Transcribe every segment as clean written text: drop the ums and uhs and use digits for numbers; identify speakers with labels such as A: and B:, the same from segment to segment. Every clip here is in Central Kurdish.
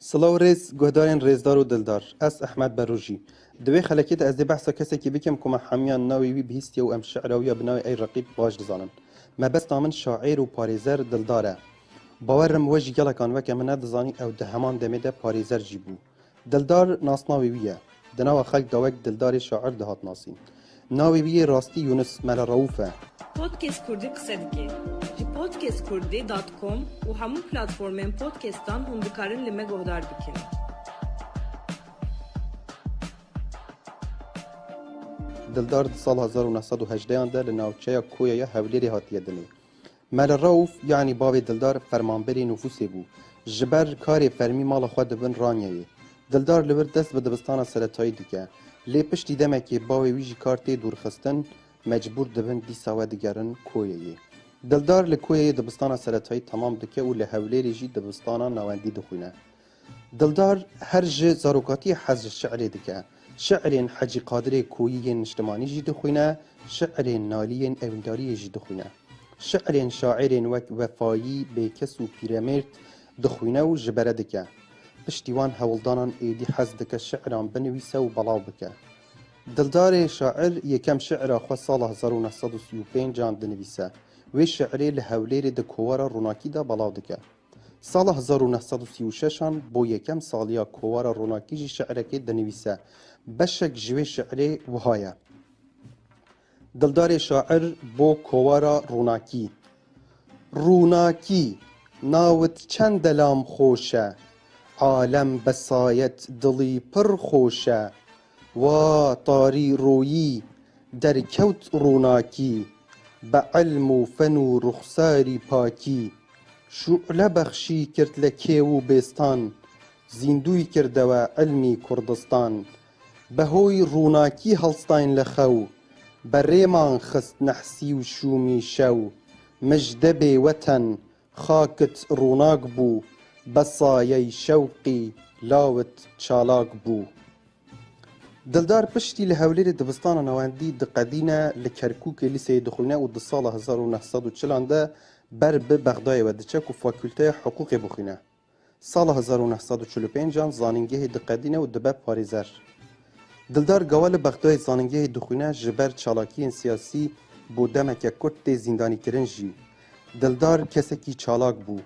A: Silav rêz guhdarên rêzdar û dildar. Ez Ehmed Berûjî. Di wê xelekê de ez dê behsa kesekî bikim ku me hemiyan navê wî bihîstiye û em şi'ra wî ya bi navê Ey Reqîb baş dizanin. Mebesta min şair û parêzer Dildar e. Bawer im we jî gelekan weke min nedizanî ew di heman demê de parêzer jî bû. Dildar nasnavê wî ye. Di nava xelk de wek Dildarê şair dihat nasîn. Navê wî yê rastî Yûnis Mele Reûf e.
B: Podcast Kurdî qise dike. Ji podcastkurdî dot com û hemû platformên podcastan hûn dikarin li me guhdar bikin.
A: Dildar di sala 1918 an de li navçeya Koya ya Hewlêrê hatiye dinê. Mele Reûf yanî bavê Dildar fermanberê nufûsê bû. Ji ber karê fermî mala xwe dibin Ranyayê. Dildar li wir dest bi dibistana seretayî dike. Lê piştî demekê bavê wî ji kar tê dûrxistin, mecbûr dibin dîsa vedigerin Koyeyê. Dildar li Koyeyê dibistana seretayî temam dike û li Hewlêrê jî dibistana navendî dixwîne. Dildar her ji zarokatiyê hez ji şi'rê dike. Şi'rên Hecî Qadirê Koyî yên niştimanî jî dixwîne, şi'rên Nalî yên evîndariyê jî dixwîne. Şi'rên şairên wek Wefayî, Bêkes û Pîremêrd dixwîne û ji bere dike. Piştî wan hewldanan êdî hez dike şi'ran binivîse û belav bike. Dildarê şair yekem şi'ra xwe sala 1935 an dinivîse. Wê şi'rê li Hewlêrê di kowara Ronakî de belav dike. Sala 1936 an bo yekem saliya kowara Ronakî jî şi'rekê dinivîse. Beşek ji wê şi'rê wiha ye. Dildarê şair bo kowara Ronakî. Ronakî, nawit çend delam xoş e, Alem besayet dilî pir xoş e, Wa tarî royî derkewt ronakî, Be ilm û fen û ruxsarî pakî. Şu'le bexşî kird le kêw û bêstan, Zîndûy kirdewe ilmî Kurdistan. Be hoy ronakî helstayn li xew, Be rêman xist nehsî û şûmî şew. Mijde bê weten, xakit ronak bû, Be sayey şewqî lawit çalak bû. Dildar piştî li Hewlêrê dibistana navendî diqedîne, li Kerkûkê lîseyê dixwîne û di sala 1940 an de ber bi Bexdayê ve diçe ku fakulteya hiqûqê bixwîne. Sala 1945 an zanîngehê diqedîne û dibe parêzer. Dildar Gawa li Bexdayê zanîngehê dixwîne ji ber çalakiyên siyasî bo demeke kurt tê zîndanîkirin jî. Dildar kesekî çalak bû.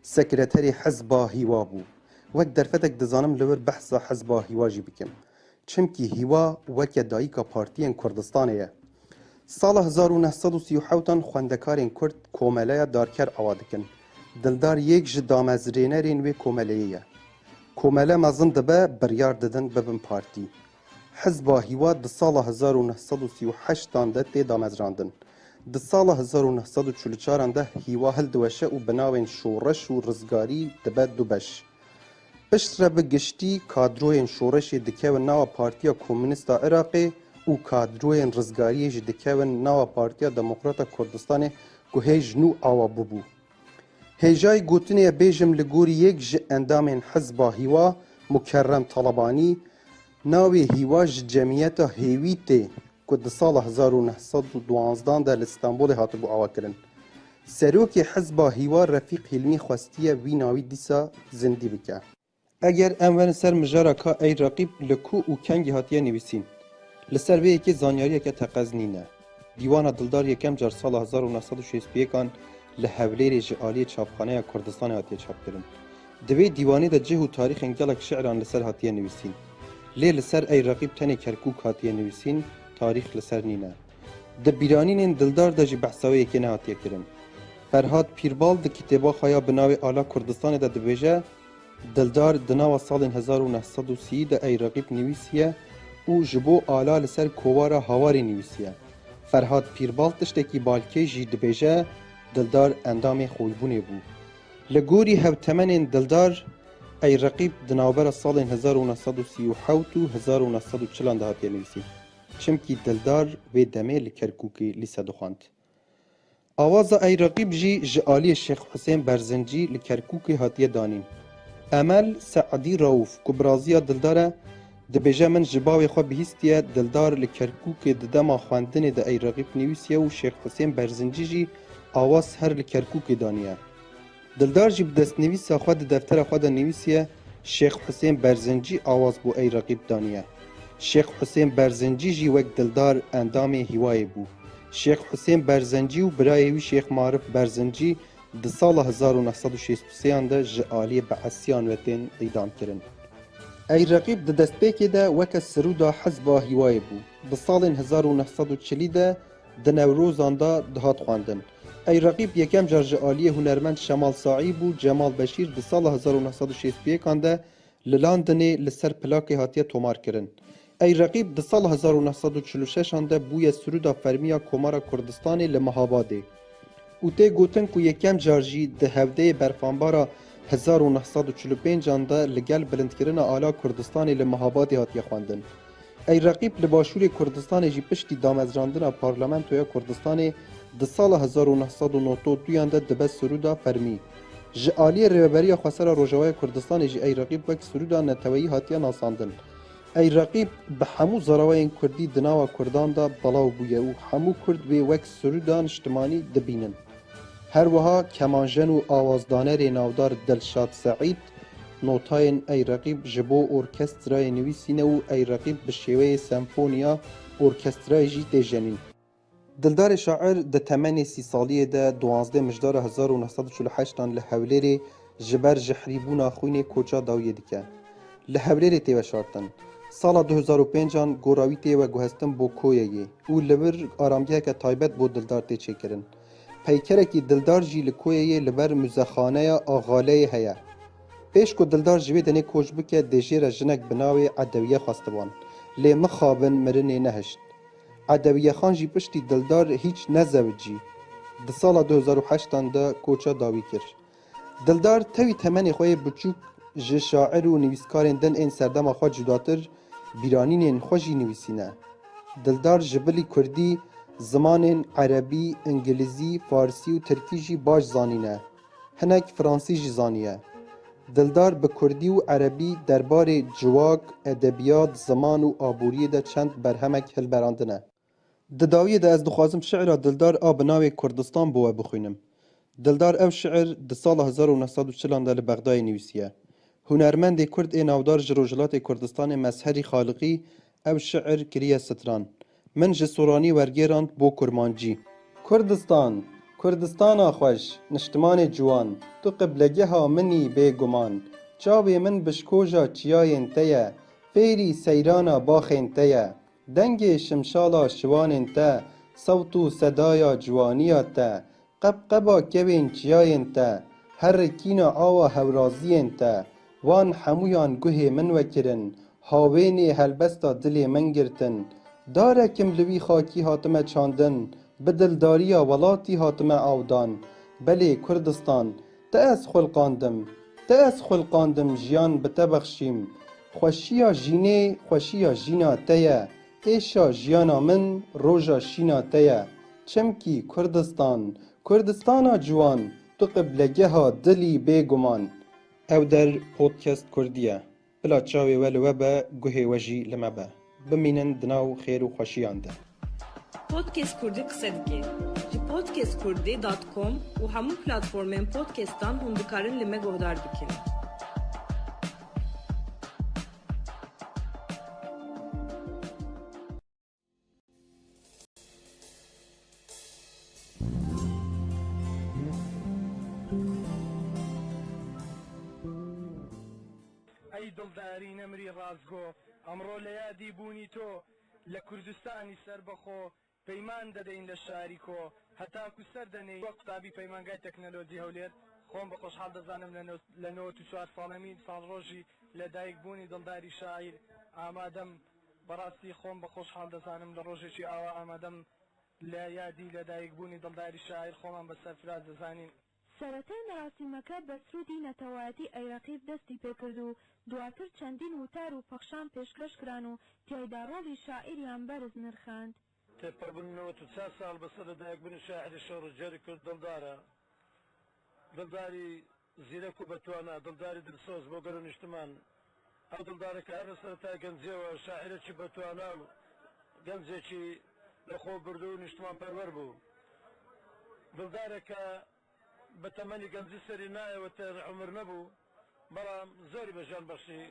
A: Sekreterê Hizba Hîwa bû. Wek derfetek dizanim li wir behsa Hizba Hîwa jî bikim. Çimkî Hîwa weke dayika partiyên Kurdistanê ye. Sala 1937 an xwendekarên Kurd Komeleya Darker ava dikin. Dildar yek ji damezrênerên wê komeleyê ye. Komele mezin dibe, biryar didin bibin partî. Hizba Hîwa di sala 1938 an de tê damezrandin. Di sala 1944 an de Hîwa hildiweşe û bi navên Şoreş û Rizgarî dibe du beş. Piştre bi giştî kadroyên şoreşê dikevin nava Partiya Komûnîst a Iraqê û kadroyên rizgariyê jî dikevin nava Partiya Demokrata Kurdistanê ku hêj nû awa bûbû. Hêjayî gotinê ye bêjim li gorî yek ji endamên Hizba Hîwa Mukerrem Talabanî, navê Hîwa ji Cemiyeta Hêwî tê ku di sala 1912 de li Stenbolê hatibû awakirin. Serokê Hizba Hîwa Refîq Hîlmî xwestiye wî navî dîsa zindî bike. Eger em werin ser mijara ka Ey Reqîb li ku û kengî hatiye nivîsîn? Li ser vê yekê zanyariyeke teqez nîne. Dîwana Dildar yekem car sala 1961 an li Hewlêrê ji aliyê Çapxaneya Kurdistanê hatiye çapkirin. Di vê dîwanê de cih û tarîxên gelek şi'ran li ser hatiye nivîsîn. Lê li ser Ey Reqîb tenê Kerkûk hatiye nivîsîn, tarîx li ser nîne. Di bîranînên Dildar de jî behsa wê yekê nehatiye kirin. Ferhad Pîrbal di kitêba xwe ya bi navê Ala Kurdistanê de dibêje, Dildar di nava salên 1930 de Ey Reqîb nivîsiye û ji bo ala li ser kovara Hawarê nivîsiye. Ferhad Pîrbal tiştekî balkêş jî dibêje, Dildar endamê Xoybûnê bû. Li gorî hevtemenên Dildar, Ey Reqîb di navbera salên 1937 û 1940 an de hatiye nivîsîn. Çimkî Dildar wê demê li Kerkûkê lîse dixwend. Awaza Ey Reqîb jî ji aliyê Şêx Husên Berzincî li Kerkûkê hatiye danîn. Emel Se'dî Raûf ku biraziya Dildar e, dibêje min ji bavê xwe bihîstiye Dildar li Kerkûkê di dema xwendinê de Ey Reqîb nivîsiye û Şêx Husên Berzincî jî awaz her li Kerkûkê daniye. Dildar jî bi destnivîsa xwe di deftera xwe de nivîsiye. Şêx Husên Berzincî awaz bo Ey Reqîb daniye. Şêx Husên Berzincî jî wek Dildar endamê Hîwayê bû. Şêx Husên Berzencî û birayê wî Şêx Marif Berzincî di sala 1963 an de ji aliyê Beesiyan ve tên îdamkirin. Ey Reqîb di destpêkê de weke sirûda Hizba Hîwayê bû. Di salên 1940 de di Newrozan de dihat xwendin. Ey Reqîb yekem car ji aliyê hunermend Şemal Saîb û Cemal Beşîr di sala 1961 an de li Londonê li ser plakê hatiye tomarkirin. Ey Reqîb di sala 1946 an de bûye sirûda fermî ya Komara Kurdistanê li Mehabadê. Û tê gotin ku yekem car jî di hevdeyê berfanbara 1945 an de li gel bilindkirina ala Kurdistanê li Mehabadê hatiye xwendin. Ey Reqîb li Başûrê Kurdistanê jî piştî damezrandina Parlamentoya Kurdistanê di sala 1992 an de dibe sirûda fermî. Ji aliyê Rêveberiya Xweser a Rojavaya Kurdistanê jî Ey Reqîb wek sirûda neteweyî hatiye nasandin. Ey Reqîb bi hemû zarawayên Kurdî di nava Kurdan de belav bûye û hemû Kurd wê wek sirûda niştimanî dibînin. Her wiha kemanjen û awazdanerê navdar Dilşad Seîd notayên Ey Reqîb ji bo orkestrayê nivîsîne û Ey Reqîb bi şêweyê senfoniya orkestrayê jî tê jenîn. Dildarê şair di temenê 30 saliyê de 12 Mijdara 1948 an li Hewlêrê ji ber jehrîbûna xwînê koça dawiyê dike. Li Hewlêrê tê weşartin. Sala 2005 an gora wî tê veguhestin bo Koyeyê û li wir aramgeheke taybet bo Dildar tê çêkirin. Peykerekî Dildar jî li Koyeyê li ber Muzexaneya Axaleyê heye. Pêş ku Dildar ji wê denê koç bike dê jê re jinek bi navê Edewiye xwestiban. Lê mixabin mirinê nehişt. Edewiye Xan jî piştî Dildar hîç nezewicî. Di sala 2008 an de koça dawî kir. Dildar tevî temenê xwe yê biçûk ji şair û nivîskarên din ên serdema xwe cudatir bîranînên xwe jî nivîsîne. Dildar ji bilî Kurdî zimanên Erebî, Îngilîzî, Farsî û Tirkî jî baş zanîne. Hinek Fransî jî zaniye. Dildar bi Kurdî û Erebî derbarê ciwak, edebiyat, ziman û aboriyê de çend berhemek hilberandine. Di dawiyê de ez dixwazim şiira Dildar a bi navê Kurdistan bo we bixwînim. Dildar ew şiir di sala 1940 an de li Bexdayê nivîsiye. Hunermendê Kurd ê navdar ji Rojhilatê Kurdistanê Mezherî Xaliqî ew şiir kiriye stran. Min ji Soranî wergêrand bo Kurmancî. Kurdistan, Kurdistana xweş, niştimanê ciwan, tu qiblegeha min î bê guman. Çavê min bişkoja çiyayên te ye, fêrî seyrana baxên te ye. Dengê şimşala şivanên te, sewt û sedaya ciwaniya te, qebqeba kewên çiyayên te, herikîna awa hewraziyên te, wan hemûyan guhê min wekirin, hawênê helbesta dilê min girtin. Darekim li wî xakî hatime çandin, bi dildariya welatî hatime awdan. Belê Kurdistan, te ez xulqandim, te ez xulqandim jiyan bi te bexşîm. Xweşiya jînê xweşiya jîna te ye, êşa jiyana min roja şîna te ye. Çimkî Kurdistan, Kurdistana ciwan, tu qiblegeha dilî bêguman. Ew der podcast Kurdî ye. Bila çavê we li we be, guhê we jî li me be. Bimînin di nav xêr û xweşiyan de.
B: Podcast Kurdî qise dike. Ji podcastkurdî.com û hemû platformên podcastan hûn dikarin li me guhdar bikin.
C: ئەی دڵداری نەمری ڕاستگۆ، ئەمڕۆ لە یادی بوونی تۆ لە کوردستانی سەربەخۆ، پەیمان دەدەین لە شاری کۆ، هەتاکو سەر دەنێین. وەک قوتابی پەیمانگای تەکنەلۆجی هەولێر، خۆم بە خۆشحاڵ دەزانم لە 94 ساڵەمین ساڵڕۆژی لە دایک بوونی دڵداری شاعیر ئامادەم. بەڕاستی خۆم بە خۆشحاڵ دەزانم لە ڕۆژێکی ئاوا ئامادەم لە یادی لە دایک بوونی دڵداری شاعیر خۆمان بە سەرفراز دەزانین.
D: سەرەتای مەراسیمەکە بە سروودی نەتەوایەتی ئەی رەقیب دەستی پێکرد و دواتر چەندین وتار و پەخشان پێشکەش کران و تیایدا ڕۆڵی شاعیریان بەرز نرخاند.
E: تێپەڕبوونی 94 ساڵ بەسەر لەدایکبوونی شاعیری شۆڕشگێڕی کورد دڵدارە، دڵداری زیرەک و بەتوانا، دڵداری دڵسۆز بۆ گەل و نیشتمان، ئەو دڵدارە کە هەر لە سەرەتای گەنجییەوە شاعیرێکی بەتوانا و گەنجێکی لەخۆبردوو و نیشتمانپەروەر بوو. دڵدارێک کە بە تەمەنی گەنجی سەری نایەوە تێر عومر نەبوو. بەڵام زۆری بە ژیان بەخشی،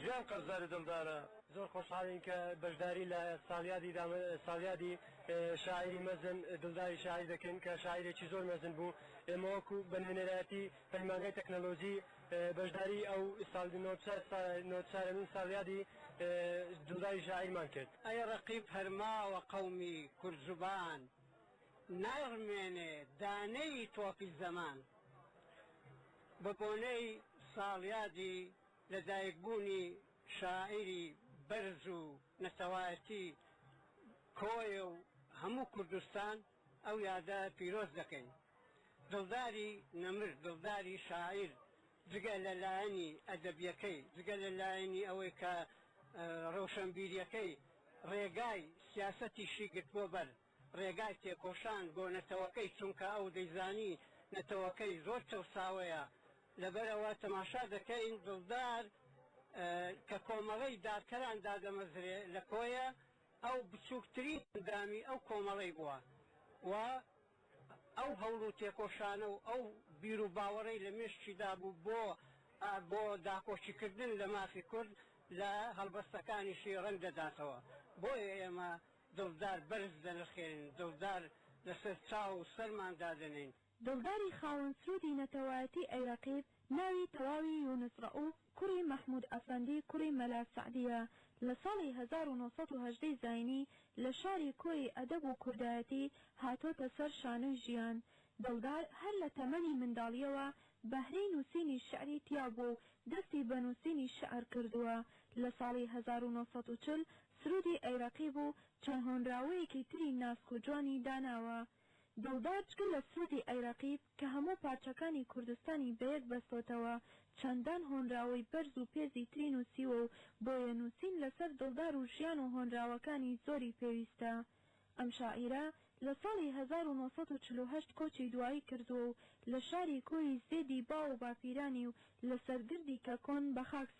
E: ژیان قەرزاری دڵدارە.
F: زۆر خۆشحاڵین کە بەشداری لە ساڵیادی ساڵیادی شاعیری مەزن دڵداری شاعیر دەکەین کە شاعیرێکی زۆر مەزن بوو. ئێمە وەکو بە نوێنەرایەتی پەیمانگای تەکنەلۆجی بەشداری ئەو ساڵ نۆچارەمین ساڵیادی دڵداری شاعیرمان کرد.
G: ئەی ڕەقیب هەر ماوە قەومی کوردزوبان نایڕمێنێ دانەی تۆپی زەمان. بە بۆنەی ساڵیادی لەدایکبوونی شاعیری بەرز و نەتەوایەتی کۆیە و هەموو کوردستان ئەو یادە پیرۆز دەکەین. دڵداری نەمر، دڵداری شاعیر جگە لە لایەنی ئەدەبییەکەی، جگە لە لایەنی ئەوەی کە ڕەوشەنبیرییەکەی ڕێگای سیاسەتیشی گرتبووە بەر، ڕێگای تێکۆشان بۆ نەتەوەکەی چونکە ئەو دەیزانی نەتەوەکەی زۆر چەوساوەیە لەبەرئەوە تەماشا دەکەین دڵدار کە کۆمەڵەی دارکەران دادەمەزرێ لە کۆیە ئەو بچوکترین ئەندامی ئەو کۆمەڵەی بووە و ئەو هەوڵ و تێکۆشانە و ئەو بیر و باوەڕەی لە مێشکیدا بوو بۆ بۆ داکۆکیکردن لە مافی کورد لە هەڵبەستەکانیشی ڕەنگ دەداتەوە بۆیە ئێمە دڵدار بەرز دەنرخێنین، دڵدار لەسەر چاو و سەرمان دادەنێین.
D: دڵداری خاوەن سروودی نەتەوایەتی ئەی ڕەقیب ناوی تەواوی یونس ڕەئوف کوڕی مەحموود ئەفەندی کوڕی مەلا سەعدییە، لە ساڵی 1918 ی زاینی لە شاری کۆیی ئەدەب و کوردایەتی هاتۆتە سەر شانۆی ژیان. دڵدار هەر لە تەمەنی منداڵییەوە بەهرەی نووسینی شیعری تیا بووە و دەستی بە نووسینی شیعر کردووە. لە ساڵی 1940 سروودی ئەی ڕەقیب و چەند هۆنراوەیەکی تری ناسک و جوانی داناوە. دڵدار جگە لە سروودی ئەی ڕەقیب کە هەموو پارچەکانی کوردستانی بەیەک بەستۆتەوە، چەندان هۆنراوەی بەرز و پێزی تری نووسیوە و بۆیە نووسین لەسەر دڵدار و ژیان و هۆنراوەکانی زۆری پێویستە. ئەم شاعیرە لە ساڵی 1948 کۆچی دوایی کردووە و لە شاری کۆیی زێدی باو و باپیرانی و لەسەر گردی کەکۆن بە خاک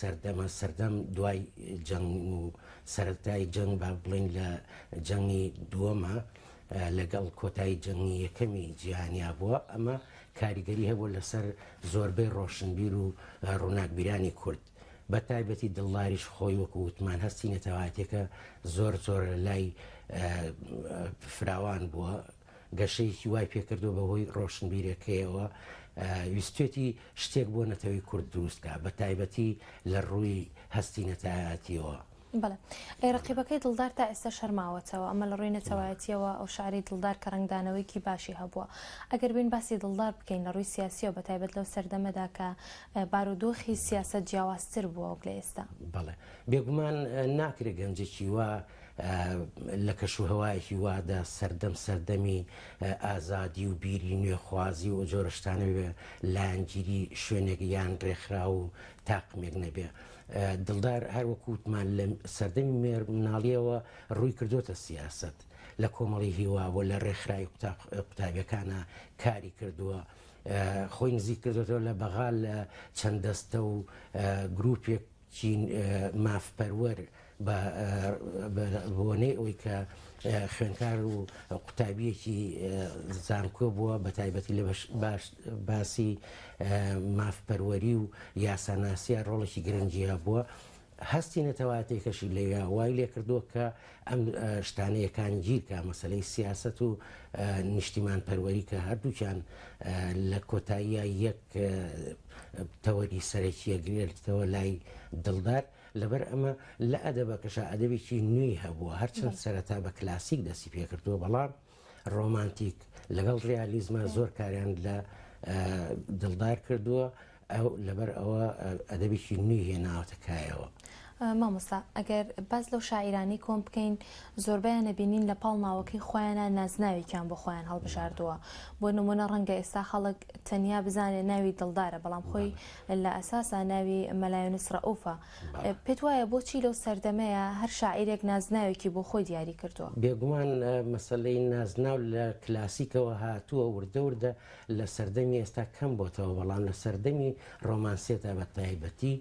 H: سەردەمە، سەردەم دوای جەنگ و سەرەتای جەنگ با بڵێین لە جەنگی دووەمە لەگەڵ کۆتایی جەنگی یەکەمی جیهانیا بووە، ئەمە کاریگەری هەبووە لەسەر زۆربەی ڕۆشنبیر و ڕووناکبیرانی کورد بە تایبەتی دڵداریش خۆی وەکو وتمان هەستی نەتەوایەتیەکە زۆر زۆر لای فراوان بووە گەشەیەکی وای پێکردووە بەهۆی ڕۆشنبیرەکەیەوە ویستێتی شتێک بۆ نەتەوەی کورد دروست کا بە تایبەتی لە ڕووی هەستی نەتایەتیەوە.
I: بەڵێ ئەی ڕقیبەکەی دڵدار تا ئێستا شەرماوەتەوە ئەمە لە ڕووی نەتەوایەتیەوە ئەو شعرەی دڵدار کە ڕەنگدانەوەیکی باشی هەبووە ئەگەر بێین باسی دڵدار بکەین لە ڕووی سیاسیەوە بە تایبەت لەو سەردەمەدا کە بارودۆخی سیاسەت جیاوازتر بووە وەک لە ئێستا.
H: بەڵێ بێگومان ناکرێ گەنجێکی وا لە کەشوهەوایەکی وادا سەردەم سەردەمی ئازادی و بیری نوێخوازی و جۆرە شتانە بێ لایەنگیری شوێنێک یان ڕێکخراو و تاقمێک نەبێ. دڵدار هەر وەکو وتمان لە سەردەمی مێر مناڵیەوە ڕووی کردوتە سیاسەت لە کۆمەڵی هیوا بۆ لە ڕێکخراوی قوتابیەکانە کاری کردووە خۆی نزیک کردوێتەوە لە بەغا لە چەند دەستە و گروپێک چین مافپەروەر بە بۆنەی ئەوەی کە خوێنکار و قوتابیەکی زانکۆ بووە بە تایبەتی لە باسی مافپەروەری و یاساناسیە ڕۆڵێکی گرنگی هەبووە هەستی نەتەوایەتیەکەشی لەویا وای لێکردووە کە ئەم شتانە یەکانگیر کە مەسلەی سیاست و نیشتیمان پەروەری کە هەردووکیان لە کۆتاییە یەک تەوەری سەرەکیە گرێتەوە لای دڵدار لەبەر ئەمە لە ئەدەبەکەشا ئەدەبێکی نوێی هەبووە، هەرچەند سەرەتا بە کلاسیک دەستی پێکردووە، بەڵام ڕۆمانتیک لەگەڵ ڕیالیزما زۆر کاریان لە دڵدار کردووە، ئەو لەبەر ئەوە ئەدەبێکی نوێی هێناوەتە کایەوە.
I: مامۆستا ئەگەر باس لەو شاعیرانەی کۆن بکەین زۆربەیان ئەبینین لە پاڵ ناوەکەی خۆیانا نازناوێکیان بۆ خۆیان هەڵبژاردووە بۆ نمونە ڕەنگە ئێستا خەڵک تەنیا بزانێ ناوی دڵدارە بەڵام خۆی لە ئەساسا ناوی مەلا یونس ڕەئوفە. پێت وایە بۆچی لەو سەردەمەیا هەر شاعیرێک نازناوێکی بۆ خۆی دیاری کردووە؟
H: بێگومان مەسەلەی نازناو لە کلاسیکەوە هاتووە وردە وردە لە سەردەمی ئێستا کەم بۆتەوە بەڵام لە سەردەمی ڕۆمانسیەتا بە تایبەتی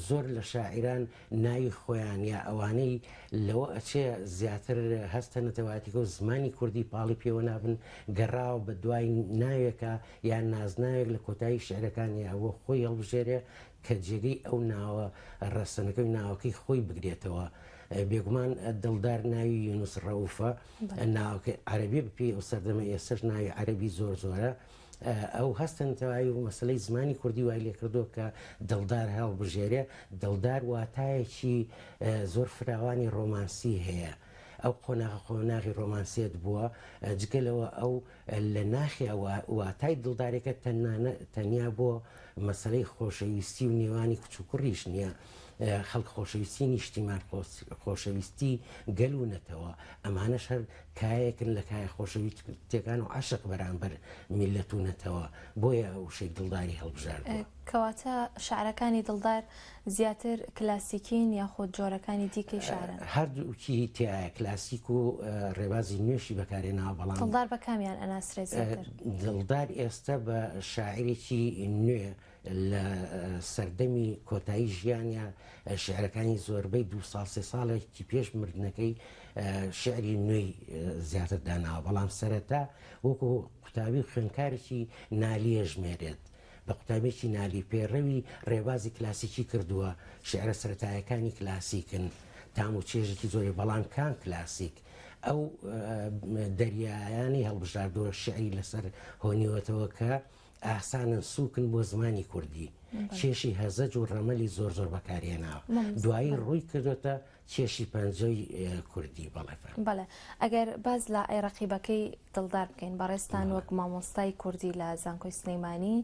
H: زۆر لە شاعیران ناوی خۆیان یا ئەوانەی لەوە ئەچێ زیاتر هەستە نەتەوایەتیکە و زمانی کوردی پاڵی پێوە نابن گەڕاوە بە دوای ناوێکە یان نازناوێک لە کۆتایی شیعرەکانیا بۆ خۆی هەڵبژێرێ کە جێگەی ئەو ناوە ڕەسەنەکەی و ناوەکەی خۆی بگرێتەوە. بێگومان دڵدار ناوی یونس ڕەئوفە، ناوەکەی عەرەبیە بەپێی ئەو سەردەمە ئێستەش ناوی عەرەبی زۆر زۆرە. ئەو هەستە نەتەوایی و مەسەلەی زمانی کوردی وای لێکردووە کە دڵدار هەڵبژێرێ. دڵدار واتایەکی زۆر فراوانی ڕۆمانسی هەیە. ئەو قۆناغە قۆناغی ڕۆمانسیەت بووە، جگە لەوە ئەو لە ناخیا واتای دڵداریەکە تەنیا بۆ مەسەلەی خۆشەویستی و نێوانی کچ و کوڕیش نییە، خەڵک خۆشەویستی نیشتیمان، خۆشەویستی گەل و نەتەوە، ئەمانەش هەر کایەکن لە کایە خۆشەویستیەکان و عەشق بەرامبەر میللەت و نەتەوە، بۆیە وشەی دڵداری هەڵبژاردووە.
I: کەواتە شعرەکانی دڵدار زیاتر کلاسیکین یاخود جۆرەکانی دیکەی شعرن؟
H: هەردووکی تیایە، کلاسیک و ڕێبازی نوێشی بەکارهێناوە، بەڵام.
I: دڵدار بە کامیان ئەناسرێت زیاتر؟
H: دڵدار ئێستا بە شاعیرێکی نوێ لە سەردەمی کۆتایی ژیانیا شیعرەکانی زۆربەی دوو ساڵ سێ ساڵێکی پێش مردنەکەی شیعری نوێی زیاتر داناوە، بەڵام سەرەتا وەکو قوتابی و خوێندکارێکی نالی ئەژمێرێت. بە قوتابیەکی نالی پەیڕەوی ڕێبازی کلاسیکی کردووە، شیعرە سەرەتایەکانی کلاسیکن، تام و چێژێکی زۆری، بەڵام کام کلاسیک؟ ئەو دەریایانەی هەڵبژاردووە شیعری لەسەر هۆنیوەتەوە کە ئاسانن سووکن بۆ زمانی کوردی، کێشی هەزەج و ڕەمەلی زۆر زۆر بەکارهێناوە، دوایی ڕووی کردۆتە کێشی پەنجەی کوردی بەڵێ فەرموو.
I: بەڵێ ئەگەر باس لە ئەی ڕەقیبەکەی دڵدار بکەین بەڕێزتان وەک مامۆستای کوردی لە زانکۆی سلەیمانی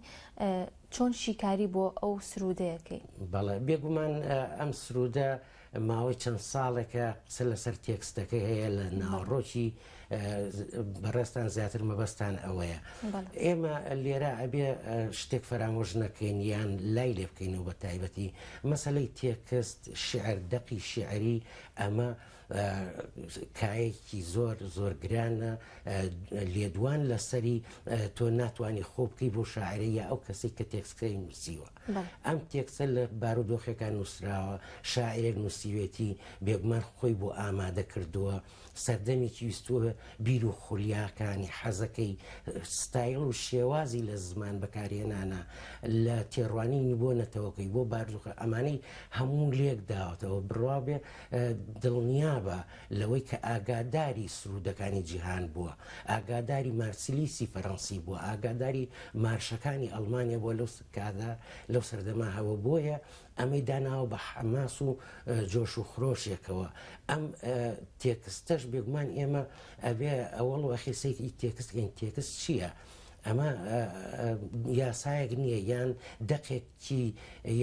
I: چۆن شیکاری بۆ ئەو سروودەیەکەی؟
H: بەڵێ بێگومان ئەم سروودە ماوەی چەند ساڵێکە قسە لەسەر تێکستەکەی هەیە لە ناوەڕۆکی بەڕێزتان زیاتر مەبەستان ئەوەیە ئێمە لێرە ئەبێ شتێک فەرامۆش نەکەین یان لای لێ بکەینەوە بە تایبەتی مەسەلەی تێکست شیعر دەقی شیعری ئەمە. کایەکی زۆر زۆر گرانە لێدوان لەسەری تۆ ناتوانانی خۆ بکەی بۆ شاعرە یا ئەو کەسێک کە تێکسکەی نووسیوە ئەم تێکسە لە بارودۆخێکان نووسراوە شاعرێک نووسیوێتی بێگومان خۆی بۆ ئامادە کردووە سەردەمێکی ویستووە بیر و خولیاکانی، حەزەکەی، ستایڵ و شێوازی لە زمان بەکارهێنانە، لە تێڕوانینی بۆ نەتەوەکەی، بۆ بارودۆخە، ئەمانەی هەموو لێک داوەتەوە. بڕوا بێ دڵنیابە لەوەی کە ئاگاداری سروودەکانی جیهان بووە، ئاگاداری مارسیلیسی فەرەنسی بووە، ئاگاداری مارشەکانی ئەڵمانیا بووە لەو کاتە لەو سەردەمە هەوە بۆیە ئەمەی داناوە بە حەماس و جۆش و خرۆشێکەوە. ئەم تێکستەش بێگومان ئێمە ئەبێ ئەوەڵ و ئەخیر سەیری تێکست بکەین، تێکست چییە؟ ئەمە یاسایەک نییە یان دەقێکی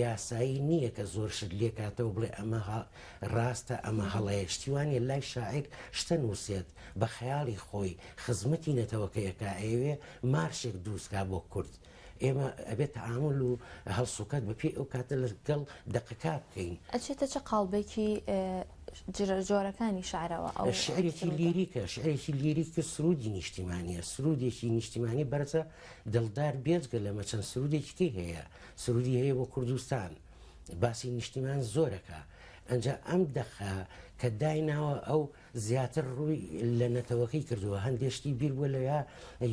H: یاسایی نییە کە زۆر شت لێکاتەوە بڵێ ئەمە ڕاستە ئەمە هەڵەیە شتی وا نییە لای شاعیر شتە نووسێت بە خەیاڵی خۆی خزمەتی نەتەوەکەیەکە ئەیەوێ مارشێک دروستکا بۆ کورد ئێمە ئەبێت تەعامول و هەڵسوکەت بە پێی ئەو کاتە لەگەڵ دەقەکە بکەین.
I: ئەچێتە چ قاڵبێکی جۆرەکانی شعرەوە ئەو
H: شعرێکی لیریکە، شعرێکی لیریک و سرودی نیشتیمانیە، سرودێکی نیشتیمانی بەرزە، دڵدار بێجگە لەمە چەند سرودێکی کەی هەیە، سرودی هەیە بۆ کوردستان، باسی نیشتیمان زۆرەکە، ئەنجا ئەم دەقە کە دایناوە ئەو زیاتر ڕووی لە نەتەوەکەی کردووە، هەندێ شتی بیر بووە لەویا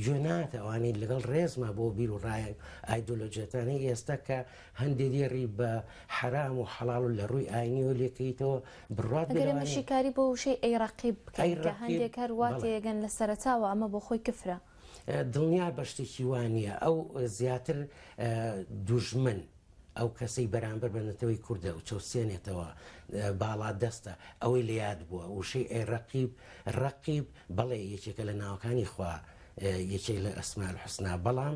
H: گوێ نایەتە ئەوانەی لەگەڵ ڕێزما بۆ بیر و ڕای ئایدۆلۆژیەتانەی ئێستا کە هەندێ دێڕی بە حەرام و حەڵاڵ و لە ڕووی ئاینیەوە لێکەیتەوە بڕوات بێ
I: ئەگەر ئێمە
H: لەوانەیە
I: شیکاری بۆ وشەی ئەی ڕەقیب بکەین
H: ئەی
I: کە
H: ڕەقیب
I: هەندێک هەر وا
H: بەڵێ.
I: تێگەن لە سەرەتاوە ئەمە بۆ خۆی کفرە.
H: دڵنیا بە شتێکی وا نییە ئەو زیاتر دوژمن ئەو کەسەی بەرامبەر بە نەتەوەی کوردە و چەوسێنێتەوە باڵادەستە ئەوەی لە یاد بووە وشەی ئەی ڕەقیب ڕەقیب بەڵێ یەکێکە لە ناوەکانی خوا یەکێک لە ئەسماء الحسنا بەڵام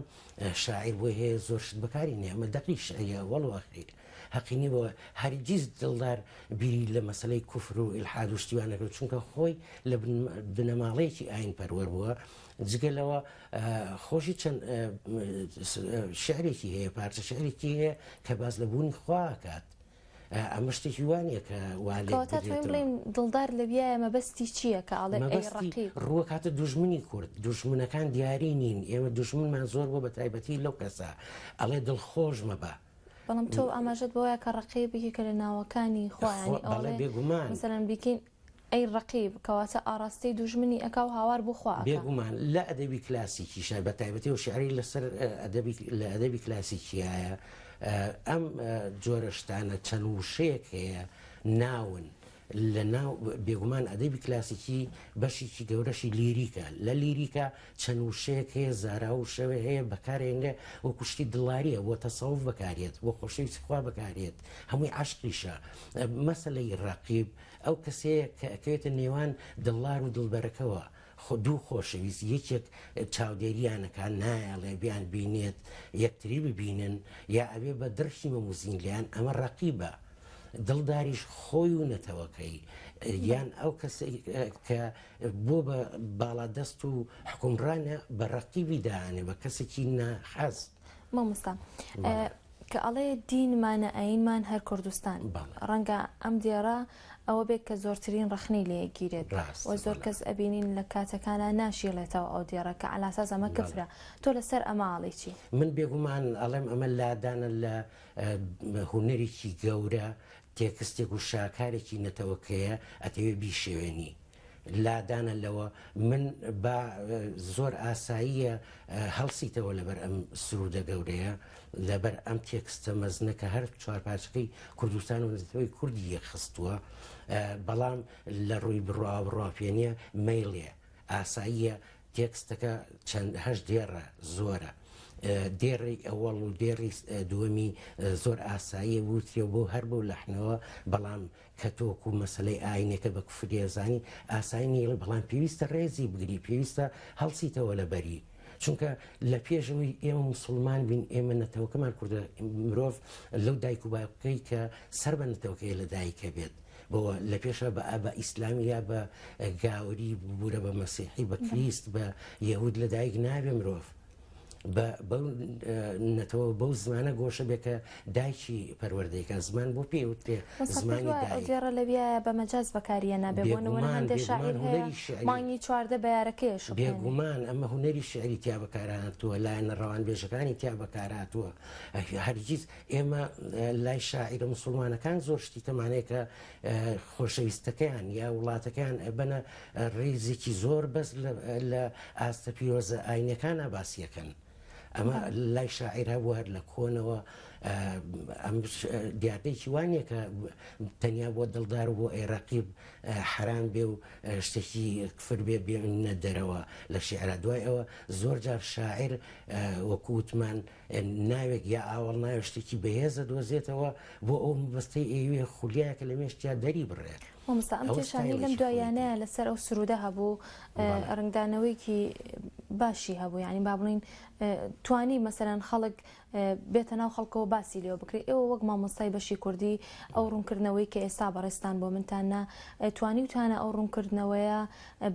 H: شاعیر بۆی هەیە زۆر شت بەکاری نێ ئەمە دەقی شعریە ئەوەڵ و ئەخیر هەقی نیە بۆ هەرگیز دڵدار بیری لە مەسەلەی کوفر و ئیلحاد و شتی وا نەکرد چونکە خۆی لە بنەماڵەیەکی ئاین پەروەر بووە جگە لەوە خۆشی چەند شعرێکی هەیە پارچە شعرێکی هەیە کە باس لە بوونی خوا ئەکات ئەمە شتێکی وا نییە کە وا لێک
I: کەواتە توانین
H: بدرێتەوە.
I: بڵێین دڵدار لەویایە مەبەستی چییە کە ئەڵێ ئەی
H: مەبەستی
I: ڕەقیب؟
H: ڕووەکاتە دوژمنی کورد دوژمنەکان دیاری نین ئێمە دوژمنمان زۆر بووە بە تایبەتی لەو کەسە ئەڵێ دڵخۆش مەبە.
I: بەڵام تۆ ئاماژەت بەوەیە کە ڕەقیب یەکێکە لە ناوەکانی خوا یانی
H: بەڵێ
I: ئەڵێ
H: بێگومان.
I: مەسەلەن بیکەین ئەی ڕەقیب کەواتە ئاڕاستەی دوژمنی ئەکا و هاوار بۆ خوا ئەکا.
H: بێگومان لە ئەدەبی کلاسیکیشا بە تایبەتی ئەو شیعرەی لەسەر ئەدەبی لە ئەدەبی کلاسیکیایە ئەم جۆرە شتانە چەند وشەیەک هەیە ناون لە ناو بێگومان ئەدەبی کلاسیکی بەشێکی گەورەشی لیریکە لە لیریکا چەند وشەیەک هەیە زاراوە و شێوە هەیە بەکارێنرێ وەکو شتی دڵاریە بۆ تەسەوف بەکارێت بۆ خۆشەویستی خوا بەکارێت هەمووی عەشقیشە مەسەلەی ڕەقیب ئەو کەسەیە کە ئەکەوێتە نێوان دڵدار و دڵبەرەکەوە، خۆ دوو خۆشەویست یەکێک چاودێریان ئەکا نایەڵێ بیان بینێت یەکتری ببینن یا ئەبێ بە دڕکی مەموزین لێیان ئەمە ڕەقیبە دڵداریش خۆی و نەتەوەکەی یان ئەو کەسەی کە بۆ بە باڵادەست و حکومڕانە بە ڕەقیبی دائەنێ بە کەسێکی ناحەز.
I: مامۆستا کە ئەڵێ دینمانە ئایینمان هەر کوردستان ڕەنگە ئەم دێڕە ئەوە بێت کە زۆرترین ڕەخنەی لێ گیرێت و زۆر کەس ئەبینین لە کاتەکانە ناشیڵێتەوە ئەو دێڕە کە عەلاساس ئەمە کفرە تۆ لەسەر ئەمە ئەڵێی چی؟
H: من بێگومان ئەڵێم ئەمە لادانە لە هونەرێکی گەورە تێکستێک و شاکارێکی نەتەوەکەیە ئەتەوێ بیشێوێنی لادانە لەوە من با زۆر ئاساییە هەڵسیتەوە لەبەر ئەم سرودە گەورەیە لەبەر ئەم تێکستە مەزنە کە هەر چوارپارچەکەی کوردستان و نەتەوەی کوردی یەکخستووە بەڵام لە ڕووی بڕوا بڕواپێنیە مەیڵێ ئاساییە تێکستەکە چەند هەش دێڕە زۆرە دێڕی ئەوەڵ و دێڕی دووەمی زۆر ئاساییە وترێ بۆ هەر بۆ لەحنەوە بەڵام کە تۆ وەکو مەسەلەی ئاینێکە بە کوفری ئەزانی ئاسایی نیە بەڵام پێویستە ڕێزی بگری پێویستە هەڵسیتەوە لەبەری چونکە لە پێشەوەی ئێمە موسڵمان بین ئێمە نەتەوەکەمان کوردە مرۆڤ لەو دایک و باوکەی کە سەر بە نەتەوەکەی لە دایکە بێت بۆ لە پێشە بە بە ئیسلامی یا بە گاوری ببورە بە مەسیحی بە کریست بە یەهود لە دایک نابێ مرۆڤ. بەو نەتەوە بەو زمانە گۆشە بێ کە دایکی پەروەردەی کە زمان بۆ پێ وترێ زمانی دایک.
I: دێڕە لەویایە بە مەجاز بەکاریە نابێ بۆ نمونە
H: بێگومان
I: هەندێ
H: بێگومان
I: شاعیر هەیە
H: هونەری شیعری
I: مانگی 14 بەیارەکەی ئەشوقێنێ.
H: بێگومان ئەمە هونەری شیعری تیا بەکارهاتووە لایەنە ڕەوانبێژەکانی تیا بەکارهاتووە هەرگیز ئێمە لای شاعیرە موسڵمانەکان زۆر شتی کەمان هەیە کە خۆشەویستەکەیان یا وڵاتەکەیان ئەبەنە ڕیزێکی زۆر بەس لە ئاستە پیرۆزە ئاینەکانە باسیەکەن ئەمە لای شاعیر هەبوو هەر لە کۆنەوە ئەم دیاردەیەکی وانە کە تەنیا بۆ دڵدار و بۆ عێراقیب حرام بێ و شتێکی کفر بێ بێنە دەرەوە لە شیعرا دوای ئەوە زۆر جار شاعیر وەکووتمان ناوێک یا ئاوەڵناوێک شتێکی بەهێز ئەدۆزێتەوە بۆ ئەو مەبەستەی ئەیەوێ خولیایەکە لە مێشکیا دەری بڕێ.
I: مامۆستا ئەم
H: ئەوە
I: کێشانەی لەم
H: ستایلێکی خۆیەتی.
I: دواییانەیە لەسەر ئەو سروودە هەبوو
H: بەڵێ.
I: ڕەنگدانەوەیەکی باشی هەبوو یانی با بڵێین توانی مەسەلەن خەڵک بێتە ناو خەڵکەوە باسی لێوە بکرێت ئێوە وەک مامۆستای بەشی کوردی ئەو ڕوونکردنەوەی کە ئێستا بەڕێزتان بۆ منتان نا توانیوتانە ئەو ڕوونکردنەوەیە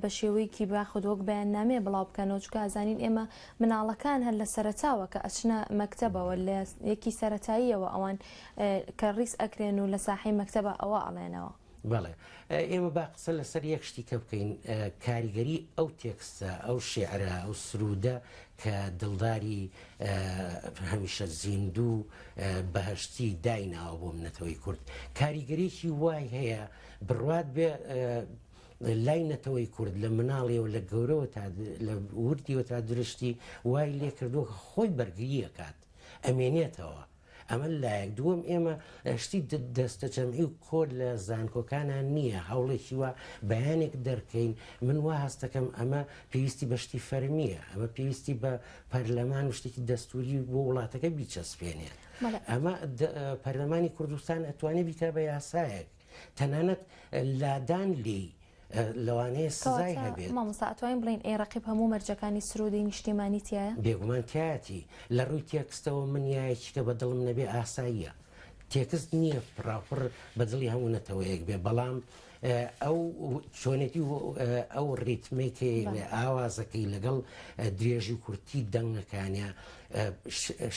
I: بە شێوەیەکی یاخود وەک بەیاننامەیە بڵاو بکەنەوە چونکە ئەزانین ئێمە مناڵەکان هەر لە سەرەتاوە کە ئەچنە مەکتەبەوە لە یەکی سەرەتاییەوە ئەوان کە ڕیز ئەکرێن و لە ساحەی مەکتەبە ئەوە ئەڵێنەوە.
H: بەڵێ ئێمە با قسە لەسەر یەک شتی کە بکەین کاریگەری ئەو تێکستە ئەو شێعرە ئەو سروودە کە دڵداری هەمیشە زیندوو بەهەشتی دایناوە بۆ نەتەوەی کورد کاریگەریی وای هەیە بڕوات بێ لای نەتەوەی کورد لە مناڵیەوە لە گەورەوە تا لە وردیەوە تا درشتی وای لێکردووە کە خۆی بەرگری ئەکات ئەمێنێتەوە ئەمە لایەک دووەم ئێمە شتی دەستەجەمعی و کۆر لە زانکۆکانە نییە هەوڵێکی وا بەیانێک دەرکەین من وا هەستەکەم ئەمە پێویستی بە شتی فەرمیە ئەمە پێویستی بە پەرلەمان و شتێکی دەستوری بۆ وڵاتەکە بیچەسپێنێ ئەمە پەرلەمانی کوردستان ئەتوانێ بیکا بە یاسایەک تەنانەت لادان لێی لەوانەیە سزای هەبێت.
I: مامۆستا ئەتوانین بڵێین ئەی ڕەقیب هەموو مەرجەکانی سروودی نیشتیمانی تیایە؟
H: بێگومان تیایەتی. لە ڕووی تێکستەوە من یایەکی کە بە دڵم نەبێ ئاساییە. تێکست نییە پڕاوپڕ بە دڵی هەموو نەتەوەیەک بێ، بەڵام ئەو چۆنێتی و ئەو ڕیتمەی کە ئاوازەکەی لەگەڵ درێژی و کورتی دەنگەکانیا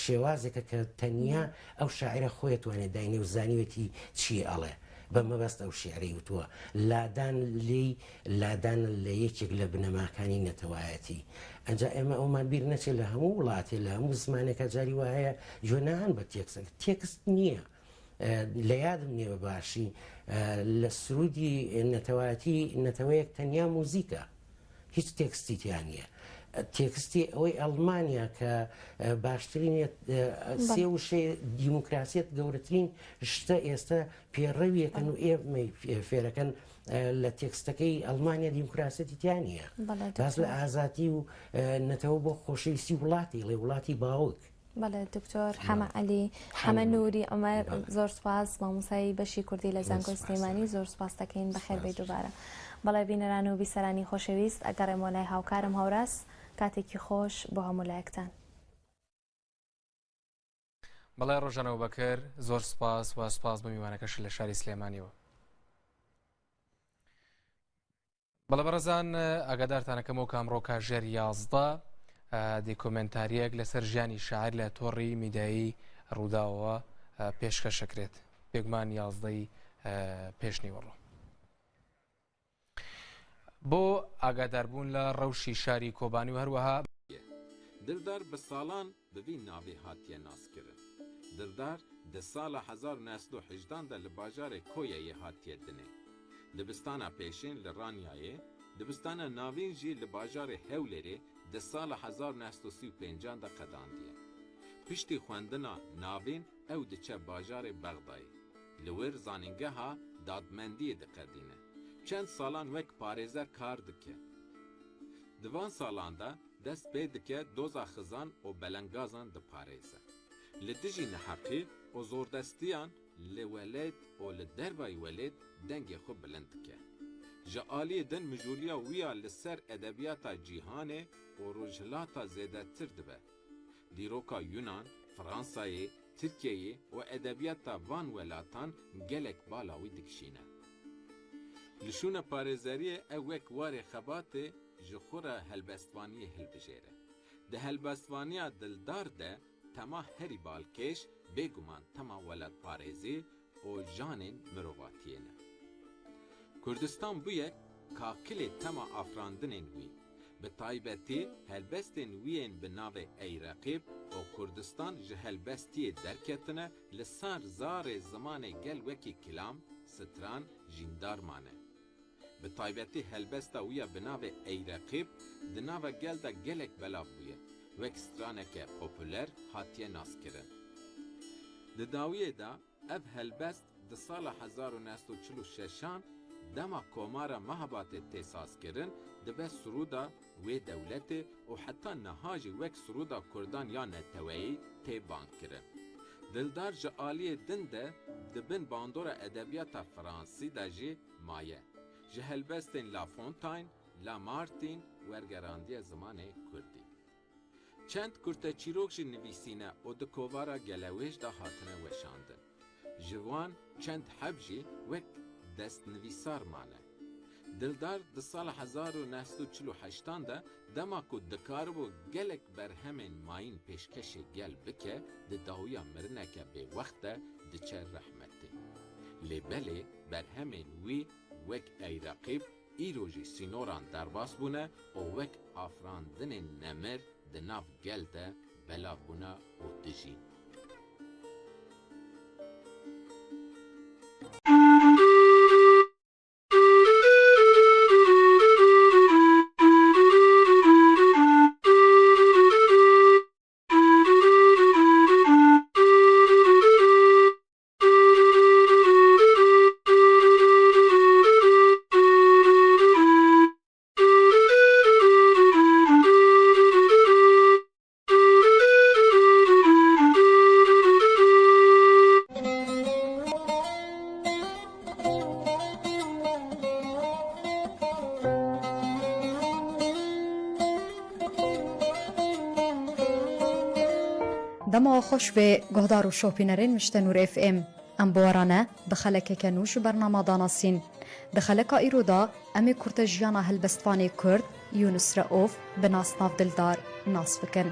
H: شێوازێکە کە تەنیا ئەو شاعیرە خۆی ئەتوانێ داینێ و زانیوێتی چی ئەڵێ بە مەبەست ئەو شیعرەی وتووە. لادان لێی لادانە لە یەکێک لە بنەماکانی نەتەوایەتی. ئەنجا ئێمە ئەومان بیر نەچێ لە هەموو وڵاتێ لە هەموو زمانێکا جاری وا هەیە گوێ ناهەن بە تێکست. تێکست نییە. لە یادم نییە بە باشی لە سرودی نەتەوایەتی نەتەوەیەک تەنیا موزیکە. هیچ تێکستی تیا نییە. تێکستی ئەوەی ئەڵمانیا کە باشترین سێ وشەی دیموکراسیەت گەورەترین شتە ئێستا پێڕەویەکەن و ئێمەی فێرەکەن لە تێکستەکەی ئەڵمانیا دیموکراسیەتی تیا نییە باس لە ئازادی و نەتەوە بۆ خۆشەویستی وڵاتی ڵێ وڵاتی باوک.
I: بەڵێ دکتۆر حەمە عەلی حەمە نوری عومەر زۆر سوپاس مامۆستای بەشی کوردی لە زانکۆی سلێمانی زۆر سوپاس دەکەین بەخێر بێی دووبارە بەڵێ بینەران و بیسەرانی خۆشەویست ئەگەڕێمەوە لای هاوکارم هەوراز کاتێکی خۆش بۆ هەموو لایەکتان.
J: بەڵێ ڕۆژان ئەبوبەکر زۆر سوپاس و سوپاس بۆ میوانەکەشت لە شاری سلێمانیەوە. بەڵێ بەڕێزان ئاگادارتانەکەمەوە کە ئەمڕۆ کاژێر 11 دیکۆمێنتاریەک لەسەر ژیانی شاعر لە تۆڕی میدایی ڕووداوەوە پێشکەشەکرێت بێگومان یازدەی پێشنیوەڕۆ. بۆ ئاگاداربوون لە ڕەوشی شاری کۆبانی و هەروەها
K: دڵدار bi salan bi vî navê hatiye naskirin. Dildar di sala 1918 de li bajarê Koyeyê hatiye dinê. Dibistana pêşîn li Ranyayê, dibistana navîn jî li bajarê Hewlêrê di sala 1935 an de qedandiye. Piştî xwendina navîn ew diçe bajarê Bexdayê. Li wir zanîngeha dadmendiyê diqedîne. Çend salan wek parêzer kar dike. Di van salan de dest pê dike doza xizan û belengazan diparêze. Li dijî neheqî û zordestiyan li welêt û li dervayî welêt dengê xwe bilind dike. Ji aliyê din mijûliya wî ya li ser edebiyata cîhanê û rojhilata zêdetir dibe. Dîroka Yunan, Fransayê, Tirkiyeyê û edebiyata van welatan gelek bala wî dikişîne. Li şûna parêzeriyê ew wek warê xebatê ji xwe re helbestvaniyê hilbijêre. Di helbestvaniya Dildar de tema herî balkêş bêguman tema welatparêzî û janên mirovatiyê ne. Kurdistan bûye kakilê tema afirandinên wî. Bi taybetî helbestên wî yên bi navê Ey Reqîb û Kurdistan ji helbestiyê derketine li ser zarê zimanê gel wekî kilam, stran, jîndar mane. Bi taybetî helbesta wî ya bi navê Ey Reqîb di nava gel de gelek belav bûye, wek straneke populer hatiye naskirin. Di dawiyê de ev helbest di sala 1946 an dema Komara Mahabatê tê sazkirin dibe sirûda wê dewletê û heta niha jî wek sirûda Kurdan ya neteweyî tê bangkirin. Dildar ji aliyê din de di bin bandora edebiyata Fransî de jî maye. Ji helbestên La Fontaine, Lamartine wergerandiye zimanê Kurdî. Çend kurteçîrok jî nivîsîne û di kovara Gelewêj de hatine weşandin. Ji wan çend heb jî wek destnivîsar mane. Dildar di sala 1948 an de dema ku dikaribû gelek berhemên mayîn pêşkeşê gel bike di dawiya mirineke bêwext de diçe rehmetê. Lê belê berhemên wî wek Ey Reqîb îro jî sînoran derbas bûne û wek afirandinên nemir di nav gel de belav bûne û dijîn.
L: Dema xweş bê guhdar û şopînerên Miştenûr FM. Em bi we re ne bi xelekeke nû ji bernama danasîn. Di xeleka îro de em ê kurte jiyana helbestvanê Kurd Yûnis Reof bi nasnav Dildar nas bikin.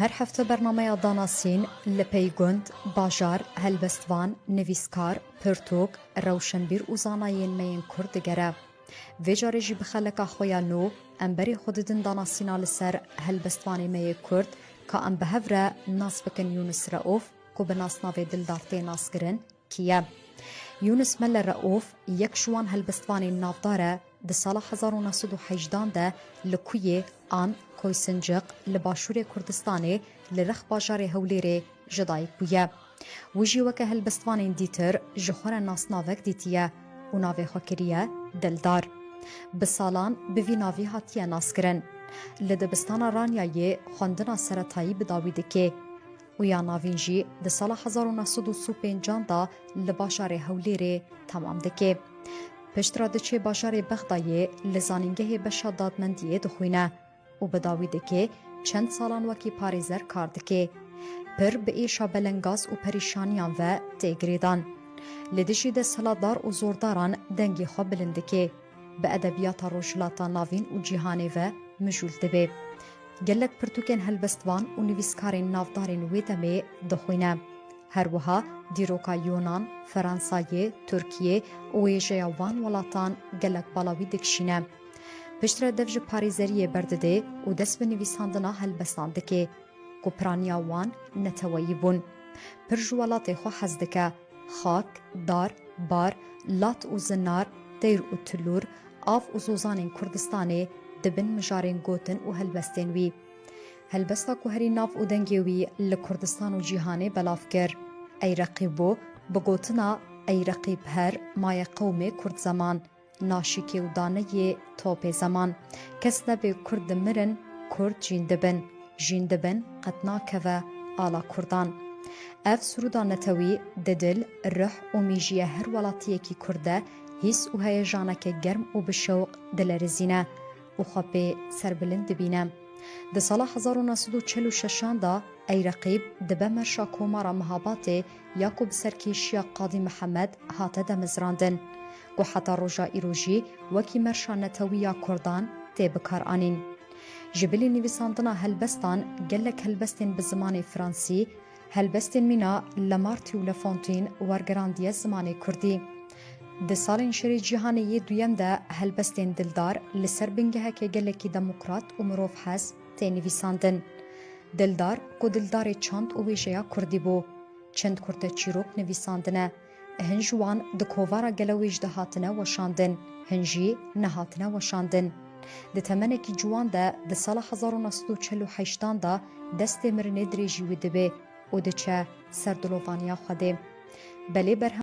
L: Her hefte bernameya danasîn li pey gund, bajar, helbestvan, nivîskar, pirtûk, rewşenbîr û zanayên me yên Kurd digere. Vê carê jî bi xeleka xwe ya nû em berê xwe didin danasîna li ser helbestvanê me yê Kurd ka em bi hev re nas bikin Yûnis Reûf ku bi nasnavê Dildar tê naskirin kî ye. Yûnis Mele Reûf yek ji wan helbestvanên navdar e di sala 1918 de li Kuyê an Koysinciq li başûrê Kurdistanê li rex bajarê Hewlêrê ji dayik bûye. Wî jî weke helbestvanên dîtir ji xwe re nasnavek dîtiye û navê xwe kiriye Dildar. Bi salan bi vî navî hatiye naskirin. Li dibistana Ranyayê xwendina seretayî bi dawî dike û ya navîn jî di sala 1935 an de li bajarê Hewlêrê temam dike. Piştre diçe bajarê Bexdayê li zanîngehê beşa dadmendiyê dixwîne. û bi dawî dike çend salan wekî parêzer kar dike. Pir bi êşa belengaz û perîşaniyan ve tê girêdan. Li dijî desthilatdar û zordaran dengê xwe bilind dike. Bi edebiyata Rojhilata Navîn û cîhanê ve mijûl dibe. Gelek pirtûkên helbestvan û nivîskarên navdarên wê demê dixwîne. Her wiha dîroka Yonan, Feransayê, Tirkiyê û wêjeya wan welatan gelek bala wî dikişîne. Piştre dev ji parêzeriyê berdidê û dest bi nivîsandina helbestan dike ku piraniya wan neteweyî bûn. Pir ji welatê xwe hez dike. Xak, dar, bar, lat û zinar, teyr û tilûr, av û zozanên Kurdistanê dibin mijarên gotin û helbestên wî. Helbesta ku herî nav û dengê wî li Kurdistan û cîhanê belav kir, Ey Reqîb bû, bi gotina Ey Reqîb her maye qewmê Kurd zeman, naşikê û daneyê topê zeman. Kes nebê Kurd dimirin, Kurd jîn dibin, jîn dibin qet nakeve ala Kurdan. Ev sirûda netewî di dil, rih û mîjiye her welatiyekî Kurd de hîs û heyejaneke germ û bi şewq dilerizîne. û xwe pê serbilind dibîne. Di sala 1946 an de Ey Reqîb dibe merşa Komara Mihabatê ya ku bi serkêşiya Qadî Mihemed hate demizrandin ku heta roja îro jî wekî merşa netewî ya Kurdan tê bikaranîn. Ji bilî nivîsandina helbestan gelek helbestên bi zimanê Fransî, Helbestên mîna Lamartine û La Fontaine wergerandiye zimanê kurdî. Di salên Şerê Cîhanê yê Duyem de helbestên Dildar li ser bingeheke gelekî demokrat û mirovhez tê nivîsandin. Dildar ku dildarê çand û wêjeya kurdî bû, çend kurteçîrok nivîsandine. Hin ji wan di kovara Gelewêj de hatine weşandin, hin jî nehatine weşandin. Di temenekî ciwan de di sala 1948 an de destê mirinê dirêjî wî dibe û diçe ser dilovaniya Xwedê. Belê berhem.